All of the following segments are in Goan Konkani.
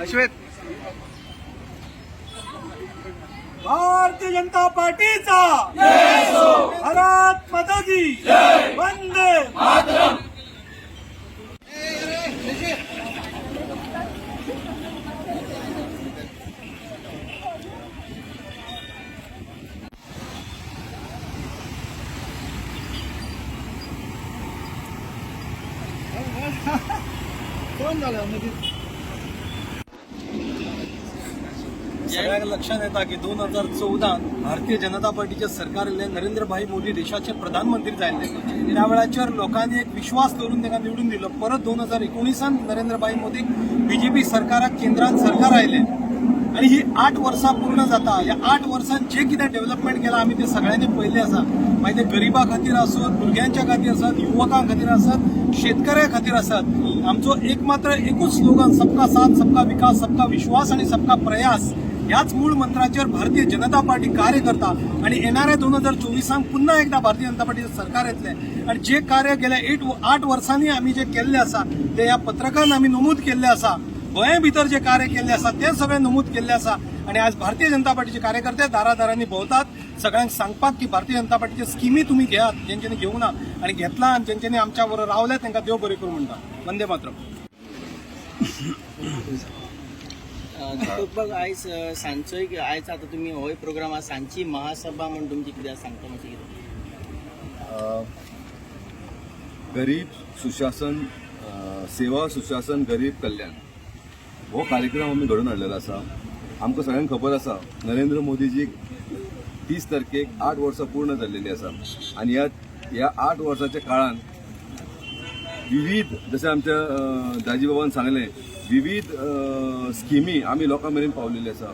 अश्वेत. भारतीय जनता पार्टीचा, भारत माता की, वंदे. कोण झालं? सगळ्यांना लक्षात येता की 2014 भारतीय जनता पार्टीचे सरकार येयल्लें, नरेंद्रभाई मोदी देशाचे प्रधानमंत्री जाल्ले. त्या वेळाचेर लोकांनी एक विश्वास दवरून तांकां निवडून दिलो. परत 2019 नरेंद्रभाई मोदी बीजेपी सरकाराक केंद्रात सरकार आयलें आनी ही 8 वर्सां पूर्ण जाता. ह्या 8 वर्सांत जे कितें डेव्हलपमेंट केलां, आमी ते सगळ्यांनी पळयल्लें आसा. मागीर ते गरिबा खातीर आसत, भुरग्यांच्या खातीर आसत, युवकां खातीर आसत, शेतकऱ्या खातीर आसत, आमचो एक मात्र एकूच स्लोगन, सबका साथ, सबका विकास, सबका विश्वास आणि सबका प्रयास. ह्याच मूळ मंत्राचेर भारतीय जनता पार्टी कार्य करता आणि येणाऱ्या 2024 पुन्हा एकदा भारतीय जनता पार्टीचं सरकार येतलें आणि जे कार्य गेल्या 8 वर्सांनी आमी जे केल्लें आसा, ते ह्या पत्रकान आमी नमूद केल्लें आसा. गोंया भितर जे कार्य केल्लें आसा, तें सगळें नमूद केल्लें आसा. आणि आज भारतीय जनता पार्टीचे कार्यकर्ते दारादारांनी भोंवतात, सगळ्यांक सांगपाक की भारतीय जनता पार्टीचे स्किमी तुमी घेयात, जेंच्यांनी घेवंक ना आणि घेतला आणि जेंच्यांनी आमच्या बरोबर रावले, तांकां देव बरें करूं म्हणटा. वंदे मातरम. दीपक, आयज सांजचो एक, आयज आतां तुमी होय प्रोग्राम आसा, सांजची महासभा म्हण तुमची कितें आसा, सांगता मातशें कितें? गरीब सुशासन, सेवा, सुशासन, गरीब कल्याण हो कार्यक्रम आमी घडोवन हाडलेलो आसा. आमकां सगळ्यांक खबर आसा, नरेंद्र मोदीजीक 30 तारखेक 8 वर्सां पूर्ण जाल्लेली आसा आनी ह्या ह्या 8 वर्साच्या काळान विविध, जशें आमच्या दाजी बाबान सांगलें, विविध स्किमी आमी लोकां मेरेन पावलेली आसा.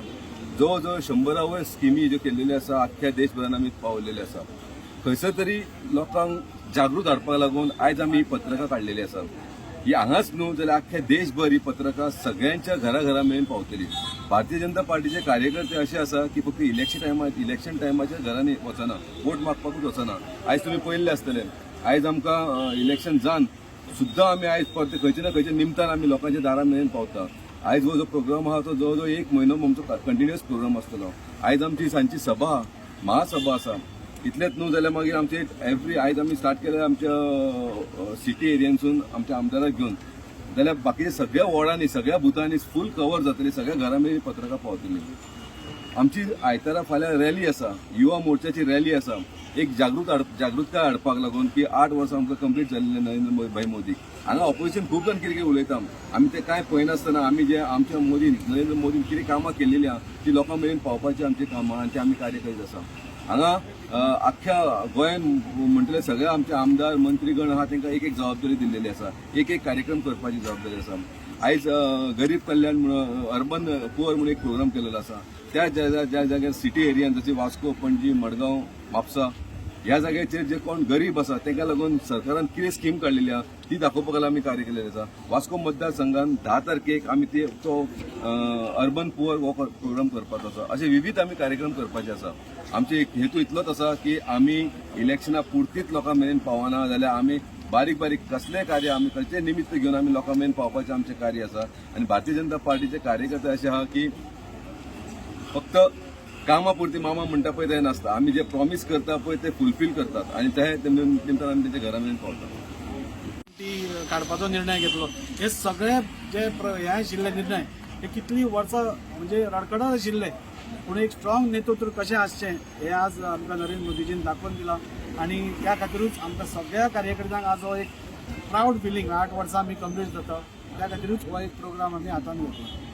जवळ जवळ 100 वयर स्किमी ज्यो केल्लेल्यो आसा, आख्ख्या देशभरान आमी पावलेले आसा. खंयसर तरी लोकांक जागृत हाडपाक लागून आयज आमी ही पत्रकां काडलेली आसा. ही हांगाच न्हू जाल्यार आख्ख्या देशभर ही पत्रकां सगळ्यांच्या घरा घरा मेरेन पावतली. भारतीय जनता पार्टीचे कार्यकर्ते अशे आसा की फक्त इलेक्शन टायमाचेर घरांनी वचना, वोट मागपाकूच वचना. आयज तुमी पळयल्ले आसतले, आयज आमकां इलेक्शन जावन सुद्दां आमी आयज परते खंयचे ना खंयच्या निमतान आमी लोकांच्या दारा मेरेन पावता. आयज हो जो प्रोग्राम आहा, तो जवळ जवळ एक म्हयनो आमचो कंटिन्युअस प्रोग्राम आसतलो. आयज आमची सांजची सभा, महासभा आसा. इतलेंच न्हू जाल्यार मागीर आमचे एवरी, आयज आमी स्टार्ट केले आमच्या सिटी एरियनसून आमच्या आमदाराक घेवन, जाल्यार बाकीच्या सगळ्या वॉर्डांनी, सगळ्या बुथांनी फूल कवर जातली, सगळ्या घरां मेरेन पत्रकां पावतली. आमची आयतारा फाल्यां रॅली आसा, युवा मोर्चाची रॅली आसा, एक जागृतकाय हाडपाक लागून की 8 वर्सां आमकां कंप्लीट जाल्ले नरेंद्र मोदी भाई मोदी. हांगा ऑपोजिशन खूब जाण कितें कितें उलयता. आमी ते कांय पळयनासतना आमी जे आमच्या मोदीन, नरेंद्र मोदीन कितें कामां केल्लेली आहा, ती लोकां मेरेन पावपाची आमची कामां आनी ते आमी कार्य करीत आसा. हांगा आख्ख्या गोंयान म्हणटले सगळे आमचे आमदार, मंत्रीगण आहा, तांकां एक एक जबाबदारी दिल्लेली आसा, एक एक कार्यक्रम करपाची जबाबदारी आसा. आयज गरीब कल्याण म्हणून, अर्बन पुअर म्हणून एक प्रोग्राम केलेलो आसा. त्या ज्या ज्या ज्या जाग्यार सिटी एरियान, जशी वास्को, पणजी, मडगांव, म्हापसा ह्या जाग्याचेर जे कोण गरीब आसा, तांकां लागून सरकारान कितें स्कीम काडलेली आहा, ती दाखोवपाक लागून आमी कार्य केलेलें आसा. वास्को मतदारसंघान 10 तारखेक आमी ते तो अर्बन पुअर हो प्रोग्राम करपाचो आसा. असे विविध आमी कार्यक्रम करपाचे आसा. आमचे एक हेतू इतलोच आसा की आमी इलेक्शना पुरतीच लोकां मेरेन पावना जाल्यार आमी बारीक बारीक कसलें कार्य आमी खंयचें निमित्त घेवन आमी लोकां मेरेन पावपाचें आमचें कार्य आसा. आनी भारतीय जनता पार्टीचे कार्यकर्ते अशे आहा की फक्त कामा पुरती मामा म्हणटा पळय, तें नासता. आमी जे प्रॉमीस करता पळय, ते फुलफील करतात आनी ते निमतान आमी तेंच्या घरा मेरेन पावता. ती काडपाचो निर्णय घेतलो. हे सगळे जे हे आशिल्ले निर्णय, हे कितलीं वर्सां म्हणजे रडखडत आशिल्ले, पूण एक स्ट्रॉंग नेतृत्व कशें आसचें, हें आज आमकां नरेंद्र मोदीजीन दाखोवन दिलां. आनी त्या खातीरूच आमकां सगळ्या कार्यकर्त्यांक आज हो एक प्रावड फिलींग, 8 वर्सां आमी कंप्लीट जाता, त्या खातीरूच हो एक प्रोग्राम आमी हातान घेतला.